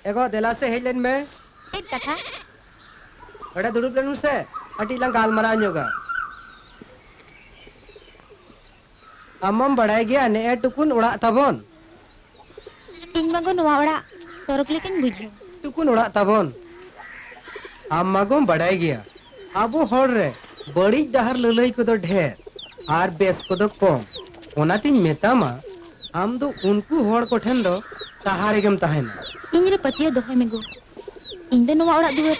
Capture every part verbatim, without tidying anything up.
ᱮ ᱜᱚ, ᱫᱮᱞᱟ ᱥᱮ ᱦᱮᱡ ᱞᱮᱱ ᱢᱮ᱾ ᱪᱮᱫ ᱠᱟᱛᱷᱟ? ᱱᱚᱰᱮ ᱫᱩᱲᱩᱵ ᱞᱮᱱ ᱢᱮᱥᱮ, ᱠᱟᱹᱴᱤᱡ ᱞᱟᱝ ᱜᱟᱞᱢᱟᱨᱟᱣ ᱧᱚᱜᱟ᱾ ᱟᱢ ᱢᱟᱢ ᱵᱟᱲᱟᱭ ᱜᱮᱭᱟ, ᱱᱮᱜᱼᱮ ᱴᱩᱠᱩᱱ ᱚᱲᱟᱜ ᱛᱟᱵᱚᱱ᱾ ᱤᱧ ᱢᱟ ᱜᱚ ᱱᱚᱣᱟ ᱚᱲᱟᱜ ᱥᱚᱨᱚᱜ ᱞᱮᱠᱟᱧ ᱵᱩᱡᱷᱟᱹᱣ᱾ ᱴᱩᱠᱩᱱ ᱚᱲᱟᱜ ᱛᱟᱵᱚᱱ᱾ ᱟᱢ ᱢᱟ ᱜᱚᱢ ᱵᱟᱲᱟᱭ ᱜᱮᱭᱟ, ᱟᱵᱚ ᱦᱚᱲ ᱨᱮ ᱵᱟᱹᱲᱤᱡ ᱰᱟᱦᱟᱨ ᱞᱟᱹᱞᱟᱹᱭ ᱠᱚᱫᱚ ᱰᱷᱮᱨ ᱟᱨ ᱵᱮᱥ ᱠᱚᱫᱚ ᱠᱚᱢ᱾ ᱚᱱᱟᱛᱤᱧ ᱢᱮᱛᱟᱢᱟ, ᱟᱢ ᱫᱚ ᱩᱱᱠᱩ ᱦᱚᱲ ᱠᱚᱴᱷᱮᱱ ᱫᱚ ᱥᱟᱦᱟ ᱨᱮᱜᱮᱢ ᱛᱟᱦᱮᱱᱟ᱾ ᱤᱧ ᱨᱮ ᱯᱟᱹᱛᱭᱟᱹᱣ ᱫᱚᱦᱚᱭ ᱢᱮ ᱜᱚ᱾ ᱤᱧ ᱫᱚ ᱱᱚᱣᱟ ᱚᱲᱟᱜ ᱫᱩᱣᱟᱹᱨ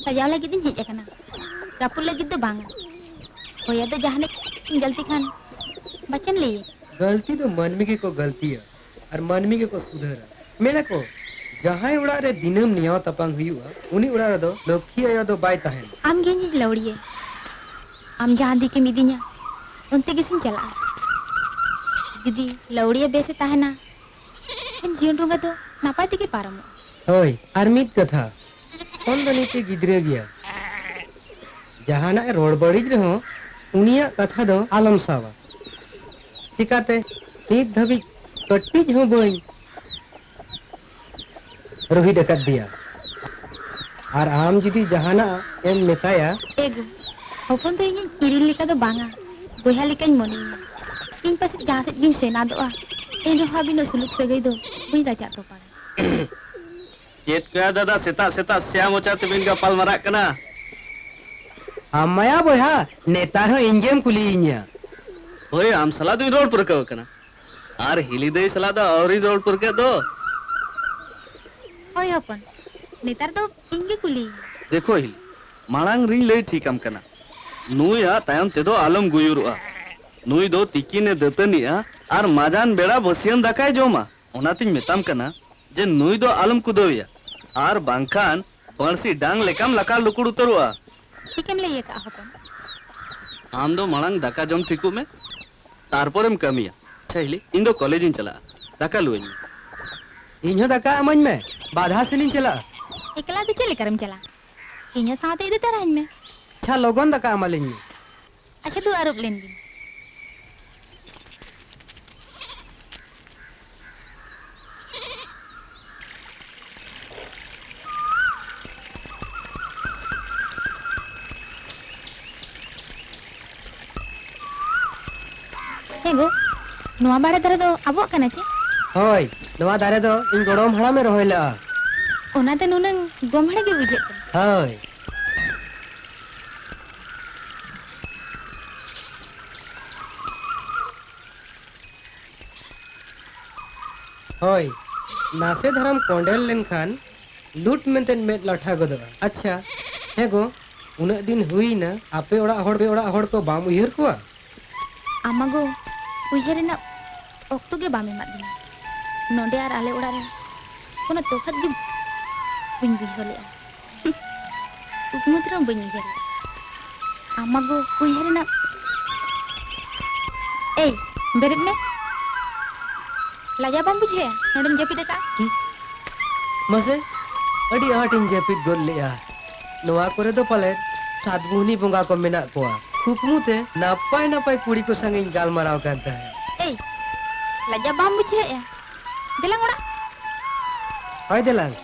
ᱥᱟᱡᱟᱣ ᱞᱟᱹᱜᱤᱫ ᱤᱧ ᱦᱮᱡ ᱟᱠᱟᱱᱟ, ᱨᱟᱹᱯᱩᱫ ᱞᱟᱹᱜᱤᱫ ᱫᱚ ᱵᱟᱝᱟ᱾ ᱦᱳᱭ, ᱟᱫᱚ ᱡᱟᱦᱟᱱᱟᱜ ᱤᱧ ᱜᱟᱹᱞᱛᱤ ᱠᱷᱟᱱ ᱵᱟᱪᱮᱢ ᱞᱟᱹᱭᱟ? ᱜᱟᱹᱞᱛᱤ ᱫᱚ ᱢᱟᱹᱱᱢᱤ ᱜᱮᱠᱚ ᱜᱟᱹᱞᱛᱤᱭᱟ ᱟᱨ ᱢᱟᱹᱱᱢᱤ ᱜᱮᱠᱚ ᱥᱩᱫᱷᱟᱹᱨᱟ᱾ ᱢᱮᱱᱟᱠᱚ, ᱡᱟᱦᱟᱸᱭ ᱚᱲᱟᱜ ᱨᱮ ᱫᱤᱱᱟᱹᱢ ᱱᱮᱭᱟᱣ ᱛᱟᱯᱟᱝ ᱦᱩᱭᱩᱜᱼᱟ, ᱩᱱᱤ ᱚᱲᱟᱜ ᱨᱮᱫᱚ ᱞᱚᱠᱠᱷᱤ ᱟᱭᱳ ᱫᱚ ᱵᱟᱭ ᱛᱟᱦᱮᱱᱟ᱾ ᱟᱢ ᱜᱮ ᱤᱧᱤᱡ ᱞᱟᱹᱣᱲᱤᱭᱟᱹ᱾ ᱟᱢ ᱡᱟᱦᱟᱸ ᱫᱤᱠᱮᱢ ᱤᱫᱤᱧᱟ, ᱚᱱᱛᱮ ᱜᱮᱥᱮᱧ ᱪᱟᱞᱟᱜᱼᱟ᱾ ᱡᱩᱫᱤ ᱞᱟᱹᱣᱲᱤᱭᱟᱹ ᱵᱮᱥᱮ ᱛᱟᱦᱮᱱᱟ, ᱮᱱᱠᱷᱟᱱ ᱡᱤᱭᱚᱱ ᱰᱷᱚᱸᱜᱟ ᱫᱚ ᱱᱟᱯᱟᱭ ᱛᱮᱜᱮ ᱯᱟᱨᱚᱢᱚᱜᱼᱟ᱾ ᱦᱳᱭ, ᱟᱨ ᱢᱤᱫ ᱠᱟᱛᱷᱟ, ᱠᱷᱚᱱ ᱫᱚ ᱱᱤᱛᱮ ᱜᱤᱫᱽᱨᱟᱹ ᱜᱮᱭᱟ᱾ ᱡᱟᱦᱟᱱᱟᱜ ᱮ ᱨᱚᱲ ᱵᱟᱹᱲᱤᱡ ᱨᱮᱦᱚᱸ, ᱩᱱᱤᱭᱟᱜ ᱠᱟᱛᱷᱟ ᱫᱚ ᱟᱞᱚᱢ ᱥᱟᱵᱟ᱾ ᱪᱤᱠᱟᱛᱮ ᱱᱤᱛ ᱫᱷᱟᱹᱵᱤᱡ ᱠᱟᱹᱴᱤᱡ ᱦᱚᱸ ᱵᱟᱹᱧ ᱨᱳᱦᱤᱛ ᱟᱠᱟᱫ ᱫᱮᱭᱟ᱾ ᱟᱨ ᱟᱢ ᱡᱩᱫᱤ ᱡᱟᱦᱟᱱᱟᱜ ᱮᱢ ᱢᱮᱛᱟᱭᱟ᱾ ᱮ ᱜᱳ, ᱦᱚᱯᱚᱱ ᱫᱚ ᱤᱧᱤᱡ ᱠᱤᱨᱤᱧ ᱞᱮᱠᱟ ᱫᱚ ᱵᱟᱝᱟ, ᱵᱚᱭᱦᱟ ᱞᱮᱠᱟᱧ ᱢᱚᱱᱮᱭᱮᱭᱟ᱾ ᱤᱧ ᱯᱟᱥᱮᱡ ᱡᱟᱦᱟᱸ ᱥᱮᱫ ᱜᱤᱧ ᱥᱮᱱ ᱟᱫᱚᱜᱼᱟ, ᱮᱱ ᱨᱮᱦᱚᱸ ᱟᱹᱵᱤᱱᱟᱜ ᱥᱩᱞᱩᱠ ᱥᱟᱹᱜᱟᱹᱭ ᱫᱚ ᱵᱟᱹᱧ ᱨᱟᱪᱟᱜ ᱛᱚᱯᱟᱜᱟ᱾ ᱪᱮᱫ ᱠᱚᱭᱟ ᱫᱟᱫᱟ, ᱥᱮᱛᱟᱜ ᱥᱮᱛᱟᱜ ᱥᱮᱭᱟ ᱢᱚᱪᱟ ᱛᱮᱵᱤᱱ ᱜᱟᱯᱟᱞ ᱢᱟᱨᱟᱜ ᱠᱟᱱᱟ? ᱟᱢ ᱢᱟᱭᱟ ᱵᱚᱭᱦᱟ, ᱱᱮᱛᱟᱨ ᱦᱚᱸ ᱤᱧ ᱜᱮᱢ ᱠᱩᱞᱤᱭᱤᱧᱟ᱾ ᱦᱳᱭ, ᱟᱢ ᱥᱟᱞᱟᱜ ᱫᱚᱧ ᱨᱚᱲ ᱯᱟᱹᱨᱠᱟᱹᱣ ᱟᱠᱟᱱᱟ, ᱟᱨ ᱦᱤᱞᱤ ᱫᱟᱹᱭ ᱥᱟᱞᱟᱜ ᱫᱚ ᱟᱹᱣᱨᱤᱧ ᱨᱚᱲ ᱯᱟᱹᱨᱠᱟᱹᱜ ᱫᱚ᱾ ᱦᱳᱭ ᱦᱚᱯᱚᱱ, ᱱᱮᱛᱟᱨ ᱫᱚ ᱤᱧ ᱜᱮ ᱠᱩᱞᱤᱭᱤᱧ᱾ ᱫᱮᱠᱷᱳ ᱦᱤᱞᱤ, ᱢᱟᱲᱟᱝ ᱨᱤᱧ ᱞᱟᱹᱭ ᱴᱷᱤᱠ ᱟᱢ ᱠᱟᱱᱟ, ᱱᱩᱭᱟᱜ ᱛᱟᱭᱚᱢ ᱛᱮᱫᱚ ᱟᱞᱚᱢ ᱜᱩᱭᱩᱨᱚᱜᱼᱟ᱾ ᱱᱩᱭ ᱫᱚ ᱛᱤᱠᱤᱱᱮ ᱫᱟᱹᱛᱟᱹᱱᱤᱜᱼᱟ ᱟᱨ ᱢᱟᱡᱟᱱ ᱵᱮᱲᱟ ᱵᱟᱹᱥᱭᱟᱹᱢ ᱫᱟᱠᱟᱭ ᱡᱚᱢᱟ᱾ ᱚᱱᱟᱛᱤᱧ ᱢᱮᱛᱟᱢ ᱠᱟᱱᱟ ᱡᱮ ᱱᱩᱭ ᱫᱚ ᱟᱞᱚᱢ ᱠᱩᱫᱟᱹᱣᱮᱭᱟ, ᱟᱨ ᱵᱟᱝᱠᱷᱟᱱ ᱵᱟᱹᱲᱥᱤ ᱰᱟᱝ ᱞᱮᱠᱟᱢ ᱞᱟᱠᱟᱲ ᱞᱩᱠᱩᱲ ᱩᱛᱟᱹᱨᱚᱜᱼᱟ᱾ ᱴᱷᱤᱠᱮᱢ ᱞᱟᱹᱭ ᱟᱠᱟᱫᱼᱟ ᱦᱚᱯᱚᱱ᱾ ᱟᱢ ᱫᱚ ᱢᱟᱲᱟᱝ ᱫᱟᱠᱟ ᱡᱚᱢ ᱴᱷᱤᱠᱚᱜ ᱢᱮ, ᱛᱟᱨᱯᱚᱨᱮᱢ ᱠᱟᱹᱢᱤᱭᱟ᱾ ᱟᱪᱪᱷᱟ ᱦᱤᱞᱤ, ᱤᱧ ᱫᱚ ᱠᱚᱞᱮᱡᱽ ᱤᱧ ᱪᱟᱞᱟᱜᱼᱟ, ᱫᱟᱠᱟ ᱞᱩᱣᱟᱹᱧ ᱢᱮ᱾ ᱤᱧ ᱦᱚᱸ ᱫᱟᱠᱟ ᱮᱢᱟᱹᱧ ᱢᱮ, ᱵᱟᱫᱷᱟ ᱥᱮᱱᱤᱧ ᱪᱟᱞᱟᱜᱼᱟ᱾ ᱮᱠᱞᱟ ᱫᱚ ᱪᱮᱫ ᱞᱮᱠᱟᱨᱮᱢ ᱪᱟᱞᱟᱜᱼᱟ? ᱤᱧ ᱦᱚᱸ ᱥᱟᱶᱛᱮ ᱤᱫᱤ ᱛᱟᱨᱟᱧ ᱢᱮ᱾ ᱟᱪᱪᱷᱟ, ᱞᱚᱜᱚᱱ ᱫᱟᱠᱟ ᱮᱢᱟᱞᱤᱧ ᱢᱮ᱾ ᱟᱪᱪᱷᱟ, ᱫᱩ ᱟᱹᱨᱩᱵ ᱞᱮᱱ ᱜᱤᱧ᱾ ᱜᱚ, ᱱᱚᱣᱟ ᱵᱟᱲᱮ ᱫᱟᱨᱮ ᱫᱚ ᱟᱵᱚᱣᱟᱜ ᱠᱟᱱᱟ ᱪᱮ? ᱦᱳᱭ, ᱱᱚᱣᱟ ᱫᱟᱨᱮ ᱫᱚ ᱤᱧ ᱜᱚᱲᱚᱢ ᱦᱟᱲᱟᱢᱮ ᱨᱚᱦᱚᱭ ᱞᱮᱜᱼᱟ᱾ ᱚᱱᱟᱛᱮ ᱱᱩᱱᱟᱹᱝ ᱜᱚᱢᱦᱮᱲ ᱜᱮ ᱵᱩᱡᱷᱟᱹᱜ ᱠᱟᱱᱟ᱾ ᱦᱳᱭ᱾ ᱦᱳᱭ, ᱱᱟᱥᱮ ᱫᱷᱟᱨᱟᱢ ᱠᱚᱸᱰᱮᱞ ᱞᱮᱱᱠᱷᱟᱱ ᱞᱩᱴ ᱢᱮᱱᱛᱮ ᱢᱮᱫ ᱞᱟᱴᱷᱟ ᱜᱚᱫᱚᱜᱼᱟ᱾ ᱟᱪᱪᱷᱟ, ᱦᱮᱸ ᱜᱚ, ᱩᱱᱟᱹᱜ ᱫᱤᱱ ᱦᱩᱭᱱᱟ, ᱟᱯᱮ ᱚᱲᱟᱜ ᱦᱚᱲ, ᱯᱮ ᱚᱲᱟᱜ ᱦᱚᱲ ᱠᱚ ᱵᱟᱢ ᱩᱭᱦᱟᱹᱨ ᱠᱚᱣᱟ? ᱟᱢ ᱢᱟ ᱜᱚ, ᱩᱭᱦᱟᱹᱨ ᱨᱮᱱᱟᱜ ᱚᱠᱛᱚ ᱜᱮ ᱵᱟᱢ ᱮᱢᱟᱫ ᱫᱤᱧᱟ᱾ ᱱᱚᱰᱮ ᱟᱨ ᱟᱞᱮ ᱚᱲᱟᱜ ᱨᱮ ᱠᱳᱱᱳ ᱛᱚᱯᱷᱟᱛ ᱜᱮ ᱵᱟᱹᱧ ᱵᱩᱡᱷᱟᱹᱣ ᱞᱮᱫᱼᱟ᱾ ᱠᱩᱠᱢᱩ ᱛᱮ ᱨᱮᱦᱚᱸ ᱵᱟᱹᱧ ᱩᱭᱦᱟᱹᱨ ᱞᱮᱫᱼᱟ᱾ ᱟᱢ ᱢᱟ ᱜᱚ, ᱩᱭᱦᱟᱹᱨ ᱨᱮᱱᱟᱜ᱾ ᱮᱭ, ᱵᱮᱨᱮᱫ ᱢᱮ᱾ ᱞᱟᱡᱟᱣ ᱵᱟᱢ ᱵᱩᱡᱷᱟᱹᱣᱮᱫᱼᱟ? ᱱᱚᱰᱮᱢ ᱡᱟᱹᱯᱤᱫ ᱟᱠᱟᱫᱼᱟ? ᱦᱩᱸ᱾ ᱢᱟᱥᱮ, ᱟᱹᱰᱤ ᱟᱸᱴᱤᱧ ᱡᱟᱹᱯᱤᱫ ᱜᱚᱫ ᱞᱮᱜᱼᱟ᱾ ᱱᱚᱣᱟ ᱠᱚᱨᱮ ᱫᱚ ᱯᱟᱞᱮᱫ ᱥᱟᱛ ᱢᱩᱦᱱᱤ ᱵᱚᱸᱜᱟ ᱠᱚ ᱢᱮᱱᱟᱜ ᱠᱚᱣᱟ᱾ ᱠᱩᱠᱢᱩ ᱛᱮ ᱱᱟᱯᱟᱭ ᱱᱟᱯᱟᱭ ᱠᱩᱲᱤ ᱠᱚ ᱥᱟᱝ ᱤᱧ ᱜᱟᱞᱢᱟᱨᱟᱣ ᱠᱟᱱ ᱛᱟᱦᱮᱸᱫ᱾ ᱮᱭ, ᱞᱟᱡᱟᱣ ᱵᱟᱢ ᱵᱩᱡᱷᱟᱹᱣᱮᱫᱼᱟ? ᱫᱮᱞᱟᱝ ᱚᱲᱟᱜ᱾ ᱦᱳᱭ, ᱫᱮᱞᱟᱝ᱾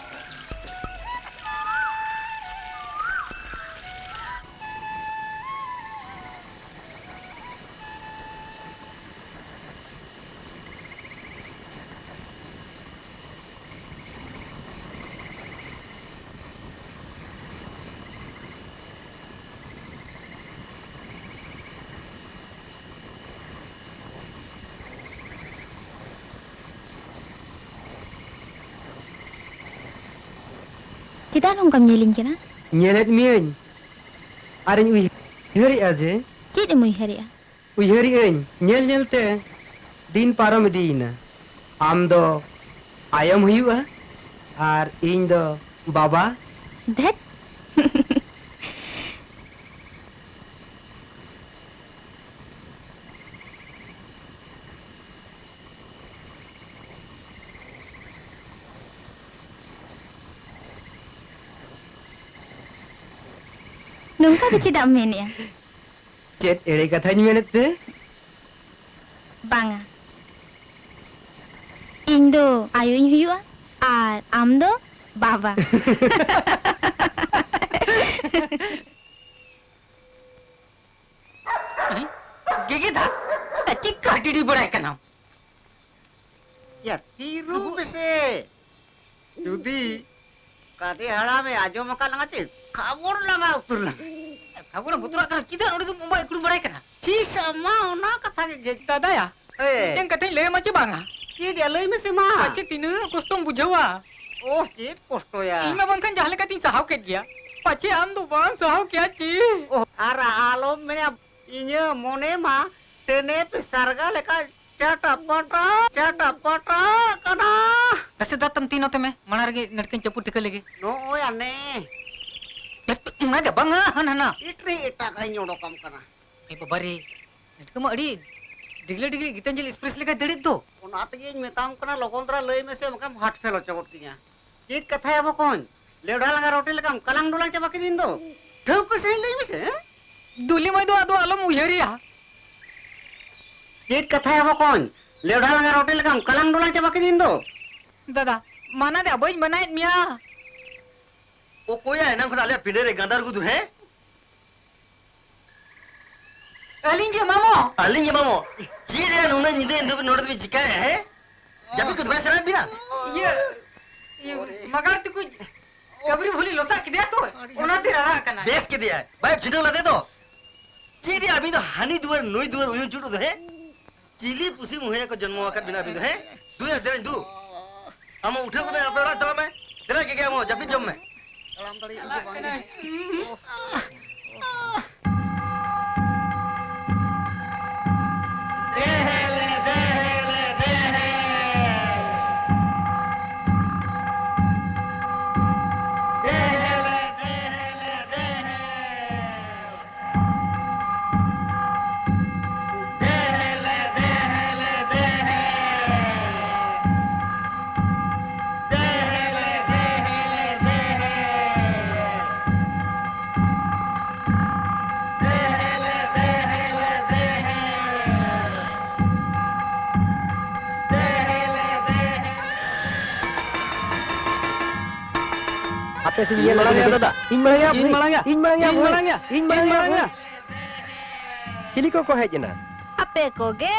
ᱪᱮᱫᱟᱜ ᱱᱚᱝᱠᱟᱢ ᱧᱮᱞᱤᱧ ᱠᱟᱱᱟ? ᱧᱮᱞᱮᱫ ᱢᱤᱭᱟᱹᱧ, ᱟᱨᱤᱧ ᱩᱭᱦᱟᱹᱨᱮᱫᱼᱟ ᱡᱮ ᱪᱮᱫ ᱮᱢ ᱩᱭᱦᱟᱹᱨᱮᱫᱼᱟ? ᱩᱭᱦᱟᱹᱨᱮᱫᱼᱟᱹᱧ, ᱧᱮᱞ ᱧᱮᱞᱛᱮ ᱫᱤᱱ ᱯᱟᱨᱚᱢ ᱤᱫᱤᱭᱮᱱᱟ᱾ ᱟᱢ ᱫᱚ ᱟᱭᱳᱢ ᱦᱩᱭᱩᱜᱼᱟ ᱟᱨ ᱤᱧ ᱫᱚ ᱵᱟᱵᱟ᱾ ᱫᱷᱮᱴ᱾ ᱱᱚᱝᱠᱟ ᱫᱚ ᱪᱮᱫᱟᱜ ᱮᱢ ᱢᱮᱱᱮᱜᱼᱟ? ᱪᱮᱫ ᱮᱲᱮ ᱠᱟᱛᱷᱟᱧ ᱢᱮᱱᱮᱫ ᱛᱮ? ᱵᱟᱝᱟ, ᱤᱧ ᱫᱚ ᱟᱭᱳᱧ ᱦᱩᱭᱩᱜᱼᱟ ᱟᱨ ᱟᱢ ᱫᱚ ᱵᱟᱵᱟ᱾ ᱜᱮᱜᱮᱫᱟ᱾ ᱪᱮᱫ ᱠᱟᱹᱴᱤᱰᱤ ᱵᱟᱲᱟᱭ ᱠᱟᱱᱟᱢ? ᱭᱟ, ᱛᱷᱤᱨᱚᱜ ᱢᱮᱥᱮ᱾ ᱡᱩᱫᱤ ᱠᱟᱫᱮ ᱦᱟᱲᱟᱢᱮ ᱟᱸᱡᱚᱢ ᱟᱠᱟᱫ ᱞᱟᱝᱟ ᱪᱮ, ᱠᱷᱟᱵᱚᱲ ᱞᱟᱝᱟ ᱩᱛᱟᱹᱨ ᱞᱟᱝᱟ᱾ ᱠᱷᱟᱵᱚᱲᱮᱢ ᱵᱚᱛᱚᱨᱟᱜ ᱠᱟᱱᱟ, ᱪᱮᱫᱟᱜ ᱱᱚᱰᱮ ᱫᱚᱢ ᱚᱸᱵᱟ ᱮᱠᱲᱩᱢ ᱵᱟᱲᱟᱭ ᱠᱟᱱᱟ? ᱪᱤᱥ ᱟᱢᱟ, ᱚᱱᱟ ᱠᱟᱛᱷᱟ ᱜᱮ ᱡᱮ ᱫᱟᱫᱟᱭᱟ, ᱦᱮᱸ᱾ ᱢᱤᱫᱴᱮᱱ ᱠᱟᱛᱷᱟᱧ ᱞᱟᱹᱭ ᱟᱢᱟ ᱪᱮ ᱵᱟᱝᱟ? ᱪᱮᱫ ᱭᱟ, ᱞᱟᱹᱭ ᱢᱮᱥᱮ ᱢᱟ᱾ ᱯᱟᱪᱮ ᱛᱤᱱᱟᱹᱜ ᱠᱚᱥᱴᱚᱢ ᱵᱩᱡᱷᱟᱹᱣᱟ᱾ ᱳᱦ, ᱪᱮᱫ ᱠᱚᱥᱴᱚᱭᱟ? ᱤᱧ ᱢᱟ ᱵᱟᱝᱠᱷᱟᱱ ᱡᱟᱦᱟᱸ ᱞᱮᱠᱟᱛᱤᱧ ᱥᱟᱦᱟᱣ ᱠᱮᱫ ᱜᱮᱭᱟ, ᱯᱟᱪᱮ ᱟᱢ ᱫᱚ ᱵᱟᱢ ᱥᱟᱦᱟᱣ ᱠᱮᱭᱟ ᱪᱮ? ᱳᱦ, ᱟᱨ ᱟᱞᱚᱢ ᱢᱮᱱᱟ, ᱤᱧᱟᱹᱜ ᱢᱚᱱᱮ ᱢᱟ ᱥᱮᱱᱮᱯ ᱥᱟᱨᱜᱟ ᱞᱮᱠᱟ ᱪᱟᱴᱟᱯᱟᱴᱟ, ᱪᱟᱴᱟᱯᱟᱴᱟ ᱠᱟᱱᱟ᱾ ᱱᱟᱥᱮ ᱫᱟᱜ ᱛᱟᱢ ᱛᱤ ᱱᱚᱛᱮ ᱢᱮ, ᱢᱟᱲᱟᱝ ᱨᱮᱜᱮ ᱱᱟᱹᱴᱠᱟᱹᱧ ᱪᱟᱹᱯᱩ ᱴᱷᱤᱠᱟᱹ ᱞᱮᱜᱮ᱾ ᱱᱚᱜᱼᱚᱭ ᱟᱱᱮ᱾ ᱚᱱᱟ ᱫᱚ ᱵᱟᱝᱟ, ᱦᱟᱱ ᱦᱟᱱᱟ᱾ ᱮᱴᱨᱮ ᱮᱴᱟᱜᱟᱜ ᱤᱧ ᱚᱰᱚᱠᱟᱢ ᱠᱟᱱᱟ᱾ ᱮ ᱵᱟᱵᱟ ᱨᱮ, ᱱᱟᱹᱴᱠᱟᱹ ᱢᱟ ᱟᱹᱰᱤ ᱰᱤᱜᱽᱞᱟᱹ ᱰᱤᱜᱽᱞᱟᱹ ᱜᱤᱛᱟᱧᱡᱚᱞᱤ ᱮᱠᱥᱯᱨᱮᱥ ᱞᱮᱠᱟᱭ ᱫᱟᱹᱲᱮᱫ ᱫᱚ᱾ ᱚᱱᱟ ᱛᱮᱜᱮᱧ ᱢᱮᱛᱟᱢ ᱠᱟᱱᱟ, ᱞᱚᱜᱚᱱ ᱫᱷᱟᱨᱟ ᱞᱟᱹᱭ ᱢᱮᱥᱮ, ᱵᱟᱠᱷᱟᱱ ᱦᱟᱴ ᱯᱷᱮᱞ ᱦᱚᱪᱚ ᱜᱚᱫ ᱠᱤᱧᱟ᱾ ᱪᱮᱫ ᱠᱟᱛᱷᱟᱭᱟ ᱵᱚᱠᱚᱧ? ᱞᱮᱣᱰᱷᱟ ᱞᱟᱸᱜᱟ ᱨᱚᱴᱮ ᱞᱮᱠᱟᱢ ᱠᱟᱞᱟᱝ ᱰᱚᱞᱟᱝ ᱪᱟᱵᱟ ᱠᱤᱫᱤᱧ ᱫᱚ᱾ ᱴᱷᱟᱹᱣᱠᱟᱹ ᱥᱟᱺᱦᱤᱡ ᱞᱟᱹᱭ ᱢᱮᱥᱮ, ᱦᱮᱸ? ᱫᱩᱞᱤ ᱢᱟᱹᱭ ᱫᱚ ᱟᱫᱚ ᱟᱞᱚᱢ ᱩᱭᱦᱟᱹᱨᱮᱭᱟ᱾ ᱪᱮᱫ ᱠᱟᱛᱷᱟᱭᱟ ᱵᱚᱠᱚᱧ? ᱞᱮᱣᱰᱷᱟ ᱞᱟᱸᱜᱟ ᱨᱚᱴᱮ ᱞᱮᱠᱟᱢ ᱠᱟᱞᱟᱝ ᱰᱚᱞᱟᱝ ᱪᱟᱵᱟ ᱠᱤᱫᱤᱧ ᱫᱚ᱾ ᱫᱟᱫᱟ, ᱢᱟᱱᱟ ᱫᱮ ᱵᱟᱹᱧ ᱢᱟᱱᱟᱭᱮᱫ ᱢᱮᱭᱟ᱾ ᱚᱠᱚᱭᱟ ᱮᱱᱟᱝ ᱠᱷᱚᱱ ᱟᱞᱮᱭᱟᱜ ᱯᱤᱸᱰᱟᱹ ᱨᱮ ᱜᱟᱸᱫᱟᱨ ᱜᱩᱫᱩᱨ, ᱦᱮᱸ? ᱟᱹᱞᱤᱧ ᱜᱮ ᱢᱟᱢᱚ᱾ ᱟᱹᱞᱤᱧ ᱜᱮ ᱢᱟᱢᱚ? ᱪᱮᱫ ᱨᱮᱭᱟᱜ ᱱᱩᱱᱟᱹᱜ ᱧᱤᱫᱟᱹ ᱱᱚᱰᱮ ᱫᱚᱵᱤᱱ ᱪᱤᱠᱟᱹᱭᱟ, ᱦᱮᱸ? ᱡᱟᱹᱯᱤᱫ ᱠᱚᱫᱚ ᱵᱟᱭ ᱥᱟᱱᱟᱭᱮᱫ ᱵᱤᱱᱟ? ᱤᱭᱟᱹ, ᱤᱭᱟᱹ, ᱢᱟᱜᱟᱲ ᱛᱮᱠᱚ ᱠᱟᱵᱨᱤ ᱵᱷᱩᱞᱤ ᱞᱚᱥᱟᱜ ᱠᱮᱫᱮᱭᱟ ᱛᱚ, ᱚᱱᱟᱛᱮ ᱨᱟᱲᱟᱜ ᱠᱟᱱᱟ᱾ ᱵᱮᱥ ᱠᱮᱫᱮᱭᱟᱭ, ᱵᱟᱭ ᱡᱷᱤᱱᱟᱹᱣ ᱞᱟᱫᱮ ᱫᱚ᱾ ᱪᱮᱫ ᱨᱮᱭᱟᱜ ᱟᱹᱵᱤᱱ ᱫᱚ ᱦᱟᱹᱱᱤ ᱫᱩᱣᱟᱹᱨ ᱱᱩᱭ ᱫᱩᱣᱟᱹᱨ ᱩᱭᱩᱝ ᱪᱩᱴᱩ ᱫᱚ, ᱦᱮᱸ? ᱪᱤᱞᱤ ᱯᱩᱥᱤ ᱢᱩᱦᱤᱭᱟᱹ ᱠᱚ ᱡᱚᱱᱢᱚ ᱟᱠᱟᱫ ᱵᱤᱱᱟ ᱟᱹᱵᱤᱱ ᱫᱚ, ᱦᱮᱸ? ᱫᱩᱭᱟ, ᱫᱮᱞᱟᱧ ᱫᱩ᱾ ᱟᱢ ᱩᱴᱷᱟᱹᱣ ᱠᱚᱢᱮ, ᱟᱯᱮ ᱚᱲᱟᱜ ᱪᱟᱞᱟᱜ ᱢᱮ᱾ ᱫᱮᱞᱟ, ᱜᱮᱜᱮ ᱟᱢ ᱦᱚᱸ ᱡᱟᱹᱯᱤᱫ ᱡᱚᱢ ᱢᱮ᱾ ᱛᱟᱲᱟᱢ ᱫᱟᱲᱮᱭᱟᱜ ᱜᱮ ᱵᱟᱝ᱾ ᱦᱟᱯᱮ ᱥᱮᱧ ᱧᱮᱞ ᱞᱮᱜᱮ ᱫᱟᱫᱟ᱾ ᱤᱧ ᱢᱟᱲᱟᱝ ᱭᱟ, ᱤᱧ ᱢᱟᱲᱟᱝ ᱭᱟ, ᱤᱧ ᱢᱟᱲᱟᱝ ᱭᱟ, ᱤᱧ ᱢᱟᱲᱟᱝ ᱭᱟ, ᱤᱧ ᱢᱟᱲᱟᱝ ᱭᱟ᱾ ᱪᱤᱞᱤ ᱠᱚᱠᱚ ᱦᱮᱡ ᱮᱱᱟ? ᱟᱯᱮ ᱠᱚᱜᱮ᱾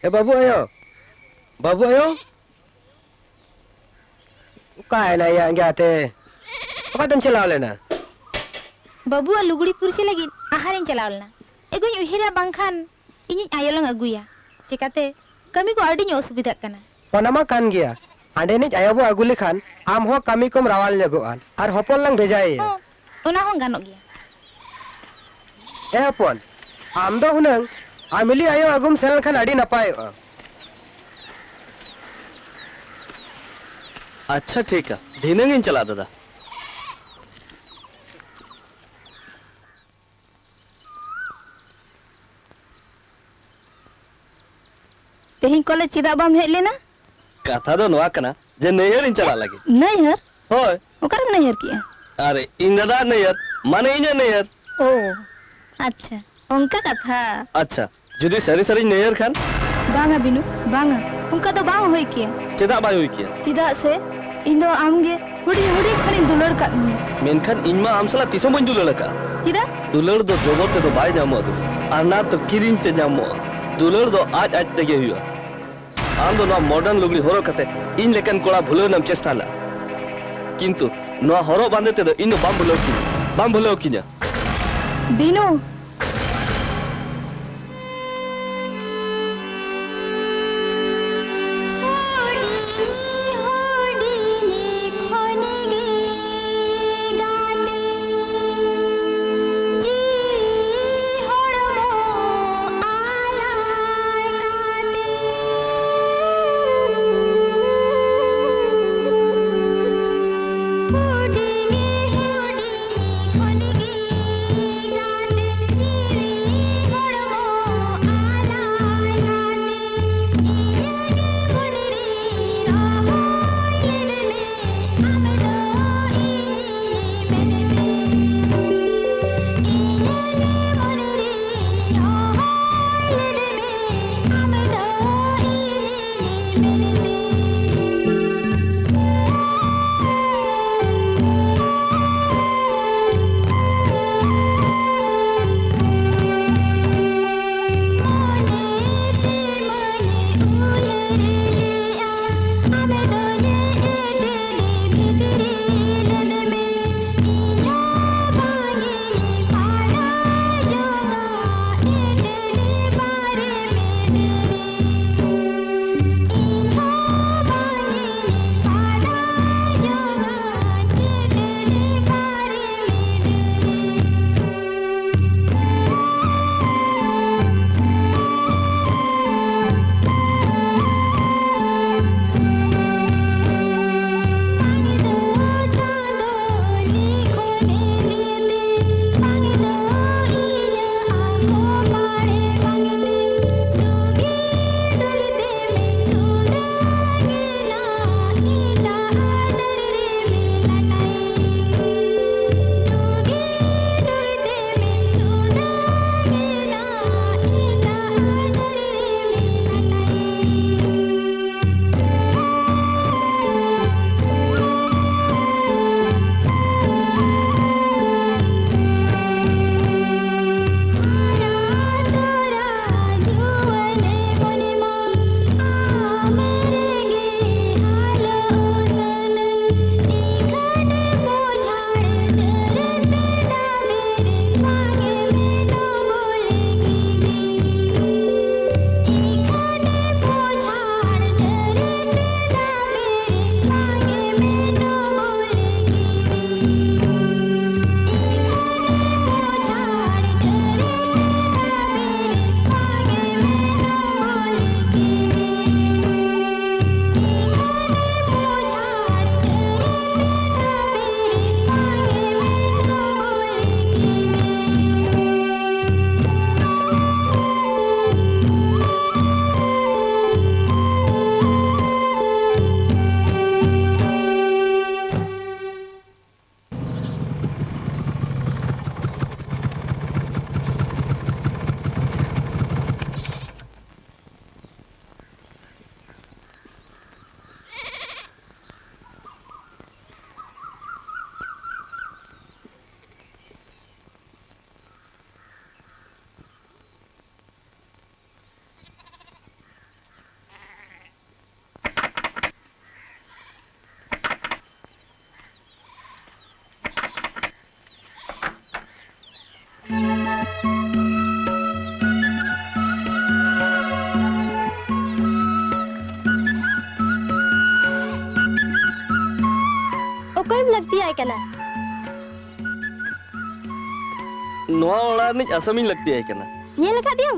ᱮ ᱵᱟᱹᱵᱩ ᱟᱭᱳ, ᱵᱟᱹᱵᱩ ᱟᱭᱳ, ᱚᱠᱟᱭᱮᱱᱟ ᱭᱟ ᱮᱸᱜᱟᱛᱮ? ᱚᱠᱟᱛᱮᱢ ᱪᱟᱞᱟᱣ ᱞᱮᱱᱟ? ᱵᱟᱹᱵᱩᱣᱟᱜ ᱞᱩᱜᱽᱲᱤ ᱯᱩᱨᱪᱤ ᱞᱟᱹᱜᱤᱫ ᱟᱦᱟᱨᱤᱧ ᱪᱟᱞᱟᱣ ᱞᱮᱱᱟ᱾ ᱮᱜᱳᱧ ᱩᱭᱦᱟᱹᱨᱟ ᱵᱟᱝᱠᱷᱟᱱ ᱤᱧᱤᱡ ᱟᱭᱳ ᱞᱟᱝ ᱟᱹᱜᱩᱭᱟ᱾ ᱪᱮᱠᱟᱛᱮ ᱠᱟᱹᱢᱤ ᱠᱚ ᱟᱹᱰᱤᱧ ᱚᱥᱩᱵᱤᱫᱷᱟᱜ ᱠᱟᱱᱟ᱾ ᱚᱱᱟ ᱢᱟ ᱠᱟᱱ ᱜᱮᱭᱟ, ᱟᱸᱰᱮᱱᱤᱡ ᱟᱭᱳ ᱵᱚ ᱟᱹᱜᱩ ᱞᱮᱠᱷᱟᱱ ᱟᱢ ᱦᱚᱸ ᱠᱟᱹᱢᱤ ᱠᱚᱢ ᱨᱟᱣᱟᱞ ᱧᱚᱜᱚᱜᱼᱟ ᱟᱨ ᱦᱚᱯᱚᱱ ᱞᱟᱝ ᱵᱷᱮᱡᱟᱭᱮᱭᱟ᱾ ᱦᱚᱸ, ᱚᱱᱟ ᱦᱚᱸ ᱜᱟᱱᱚᱜ ᱜᱮᱭᱟ᱾ ᱮ ᱦᱚᱯᱚᱱ, ᱟᱢ ᱫᱚ ᱦᱩᱱᱟᱹᱝ ᱟᱢᱤᱞᱤ ᱟᱭᱳ ᱟᱹᱜᱩᱢ ᱥᱮᱱ ᱞᱮᱱᱠᱷᱟᱱ ᱟᱹᱰᱤ ᱱᱟᱯᱟᱭᱚᱜᱼᱟ᱾ ᱟᱪᱪᱷᱟ, ᱴᱷᱤᱠᱟ, ᱫᱷᱤᱱᱟᱹᱝ ᱤᱧ ᱪᱟᱞᱟᱜᱼᱟ, ᱫᱟᱫᱟ᱾ ᱛᱮᱦᱮᱧ ᱠᱚᱞᱮᱡᱽ ᱪᱮᱫᱟᱜ ᱵᱟᱢ ᱦᱮᱡ ᱞᱮᱱᱟ? ᱠᱟᱛᱷᱟ ᱫᱚ ᱱᱚᱣᱟ ᱠᱟᱱᱟ ᱡᱮ ᱱᱟᱹᱭᱦᱟᱹᱨ ᱤᱧ ᱪᱟᱞᱟᱜ ᱞᱟᱹᱜᱤᱫ᱾ ᱱᱟᱹᱭᱦᱟᱹᱨ? ᱦᱳᱭ᱾ ᱚᱠᱟᱨᱮᱢ ᱱᱟᱹᱭᱦᱟᱹᱨ ᱠᱮᱜᱼᱟ? ᱟᱨᱮ, ᱤᱧ ᱫᱟᱫᱟ ᱱᱟᱹᱭᱦᱟᱹᱨ, ᱢᱟᱱᱮ ᱤᱧᱟᱹᱜ ᱱᱟᱹᱭᱦᱟᱹᱨ᱾ ᱳ, ᱟᱪᱪᱷᱟ, ᱚᱱᱠᱟ ᱠᱟᱛᱷᱟ᱾ ᱟᱪᱪᱷᱟ, ᱡᱩᱫᱤ ᱥᱟᱹᱨᱤ ᱥᱟᱹᱨᱤᱧ ᱱᱟᱹᱭᱦᱟᱹᱨ ᱠᱷᱟᱱ? ᱵᱟᱝᱟ ᱵᱤᱱᱩ, ᱵᱟᱝᱟ, ᱚᱱᱠᱟ ᱫᱚ ᱵᱟᱝ ᱦᱩᱭ ᱠᱮᱭᱟ᱾ ᱪᱮᱫᱟᱜ ᱵᱟᱭ ᱦᱩᱭ ᱠᱮᱭᱟ? ᱪᱮᱫᱟᱜ ᱥᱮ ᱤᱧ ᱫᱚ ᱟᱢᱜᱮ ᱦᱩᱰᱤᱧ ᱦᱩᱰᱤᱧ ᱠᱷᱚᱱᱤᱧ ᱫᱩᱞᱟᱹᱲ ᱠᱟᱫ ᱢᱮᱭᱟ᱾ ᱢᱮᱱᱠᱷᱟᱱ ᱤᱧ ᱢᱟ ᱟᱢ ᱥᱟᱞᱟᱜ ᱛᱤᱥ ᱦᱚᱸ ᱵᱟᱹᱧ ᱫᱩᱞᱟᱹᱲ ᱟᱠᱟᱫᱼᱟ᱾ ᱪᱮᱫᱟᱜ? ᱫᱩᱞᱟᱹᱲ ᱫᱚ ᱡᱚᱵᱚᱨ ᱛᱮᱫᱚ ᱵᱟᱭ ᱧᱟᱢᱚᱜᱼᱟ, ᱫᱩᱞᱟᱹᱲ᱾ ᱟᱨ ᱱᱟ ᱫᱚ ᱠᱤᱨᱤᱧ ᱛᱮ ᱧᱟᱢᱚᱜᱼᱟ᱾ ᱫᱩᱞᱟᱹᱲ ᱫᱚ ᱟᱡ ᱟᱡ ᱛᱮᱜᱮ ᱦᱩᱭᱩᱜᱼᱟ᱾ ᱟᱢ ᱫᱚ ᱱᱚᱣᱟ modern ᱞᱩᱜᱽᱲᱤ ᱦᱚᱨᱚᱜ ᱠᱟᱛᱮ ᱤᱧ ᱞᱮᱠᱟᱱ ᱠᱚᱲᱟ ᱵᱷᱩᱞᱟᱹᱣ ᱨᱮᱱᱟᱜ ᱮᱢ ᱪᱮᱥᱴᱟ ᱞᱮᱫᱼᱟ, ᱠᱤᱱᱛᱩ ᱱᱚᱣᱟ ᱦᱚᱨᱚᱜ ᱵᱟᱸᱫᱮ ᱛᱮᱫᱚ ᱤᱧ ᱫᱚ ᱵᱟᱢ ᱵᱷᱩᱞᱟᱹᱣ ᱠᱤᱧᱟ, ᱵᱟᱢ ᱵᱷᱩᱞᱟᱹᱣ ᱠᱤᱧᱟ᱾ ᱵᱤᱱᱩ! ᱟᱭ ᱠᱟᱱᱟ᱾ ᱱᱚᱣᱟ ᱚᱲᱟᱜ ᱨᱤᱱᱤᱡ ᱟᱥᱟᱢᱤᱧ ᱞᱟᱹᱠᱛᱤ ᱟᱭ ᱠᱟᱱᱟ᱾ ᱧᱮᱞ ᱟᱠᱟᱫᱮᱭᱟᱢ?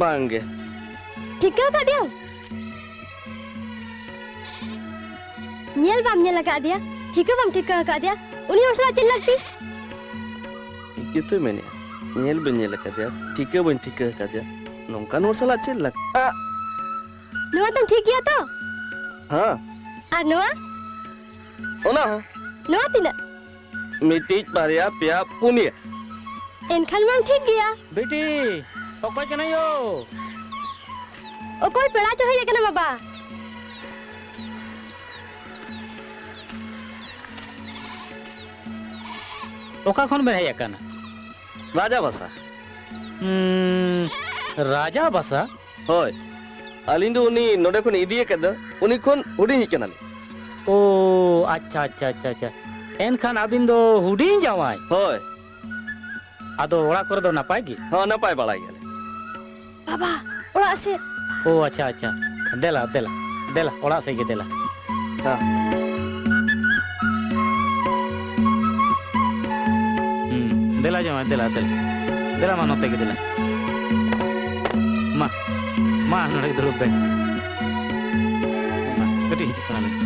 ᱵᱟᱝ ᱜᱮ᱾ ᱴᱷᱤᱠᱟᱹ ᱟᱠᱟᱫᱮᱭᱟᱢ? ᱧᱮᱞ ᱵᱟᱢ ᱧᱮᱞ ᱟᱠᱟᱫᱮᱭᱟ? ᱴᱷᱤᱠᱟᱹ ᱵᱟᱢ ᱴᱷᱤᱠᱟᱹ ᱟᱠᱟᱫᱮᱭᱟ? ᱩᱱᱤ ᱦᱚᱲ ᱥᱟᱞᱟᱜ ᱪᱮᱫ ᱞᱟᱹᱠᱛᱤ? ᱴᱷᱤᱠ ᱜᱮᱛᱚᱭ ᱢᱮᱱᱮᱜᱼᱟ, ᱧᱮᱞ ᱵᱟᱹᱧ ᱧᱮᱞ ᱟᱠᱟᱫᱮᱭᱟ, ᱴᱷᱤᱠᱟᱹ ᱵᱟᱹᱧ ᱴᱷᱤᱠᱟᱹ ᱟᱠᱟᱫᱮᱭᱟ᱾ ᱱᱚᱝᱠᱟᱱ ᱦᱚᱲ ᱥᱟᱞᱟᱜ ᱪᱮᱫ ᱞᱟᱹᱠᱛᱤ? ᱟ! ᱱᱚᱣᱟ ᱛᱟᱢ ᱴᱷᱤᱠ ᱜᱮᱭᱟ ᱛᱚ? ᱦᱮᱸ᱾ ᱟᱨ ᱱᱚᱣᱟ? ᱚᱱᱟ ᱦᱚᱸ᱾ ᱱᱚᱣᱟ ᱛᱤᱱᱟᱹᱜ? ᱢᱤᱫᱴᱤᱡ, ᱵᱟᱨᱭᱟ, ᱯᱮᱭᱟ, ᱯᱩᱱᱭᱟᱹ᱾ ᱮᱱᱠᱷᱟᱱ ᱢᱟᱢ ᱴᱷᱤᱠ ᱜᱮᱭᱟ᱾ ᱵᱤᱴᱤ, ᱚᱠᱚᱭ ᱠᱟᱱᱟᱭ ᱭᱳ? ᱚᱠᱚᱭ ᱯᱮᱲᱟ ᱪᱚ ᱦᱮᱡ ᱟᱠᱟᱱᱟ ᱵᱟᱵᱟ᱾ ᱚᱠᱟ ᱠᱷᱚᱱ ᱵᱮᱱ ᱦᱮᱡ ᱟᱠᱟᱱᱟ? ᱨᱟᱡᱟ ᱵᱟᱥᱟ᱾ ᱦᱩᱸ, ᱨᱟᱡᱟ ᱵᱟᱥᱟ? ᱦᱳᱭ, ᱟᱹᱞᱤᱧ ᱫᱚ ᱩᱱᱤ ᱱᱚᱰᱮ ᱠᱷᱚᱱ ᱤᱫᱤ ᱟᱠᱟᱫ ᱫᱚ, ᱩᱱᱤ ᱠᱷᱚᱱ ᱦᱩᱰᱤᱧᱤᱡ ᱠᱟᱱᱟᱞᱤᱧ᱾ ᱳ, ᱟᱪᱪᱷᱟ, ᱟᱪᱪᱷᱟ, ᱟᱪᱪᱷᱟ, ᱟᱪᱪᱷᱟ᱾ ᱮᱱᱠᱷᱟᱱ ᱟᱹᱵᱤᱱ ᱫᱚ ᱦᱩᱰᱤᱧ ᱡᱟᱶᱟᱭ? ᱦᱳᱭ᱾ ᱟᱫᱚ ᱚᱲᱟᱜ ᱠᱚᱨᱮ ᱫᱚ ᱱᱟᱯᱟᱭ ᱜᱮ? ᱦᱚᱸ, ᱱᱟᱯᱟᱭ ᱵᱟᱲᱟ ᱜᱮᱭᱟᱞᱮ᱾ ᱵᱟᱵᱟ, ᱚᱲᱟᱜ ᱥᱮᱫ᱾ ᱳ, ᱟᱪᱪᱷᱟ, ᱟᱪᱪᱷᱟ᱾ ᱫᱮᱞᱟ, ᱫᱮᱞᱟ, ᱫᱮᱞᱟ, ᱚᱲᱟᱜ ᱥᱮᱫ ᱜᱮ ᱫᱮᱞᱟ᱾ ᱦᱮᱸ᱾ ᱦᱩᱸ, ᱫᱮᱞᱟ ᱡᱟᱶᱟᱭ, ᱫᱮᱞᱟ, ᱫᱮᱞᱟ᱾ ᱫᱮᱞᱟ ᱢᱟ, ᱱᱚᱛᱮ ᱜᱮ ᱫᱮᱞᱟ᱾ ᱢᱟ, ᱢᱟ, ᱱᱚᱰᱮ ᱜᱮ ᱫᱩᱲᱩᱵ ᱵᱮᱱ᱾ ᱢᱟ, ᱠᱟᱹᱴᱤᱡ ᱦᱤᱡᱩᱜ ᱠᱟᱱᱟᱞᱤᱧ᱾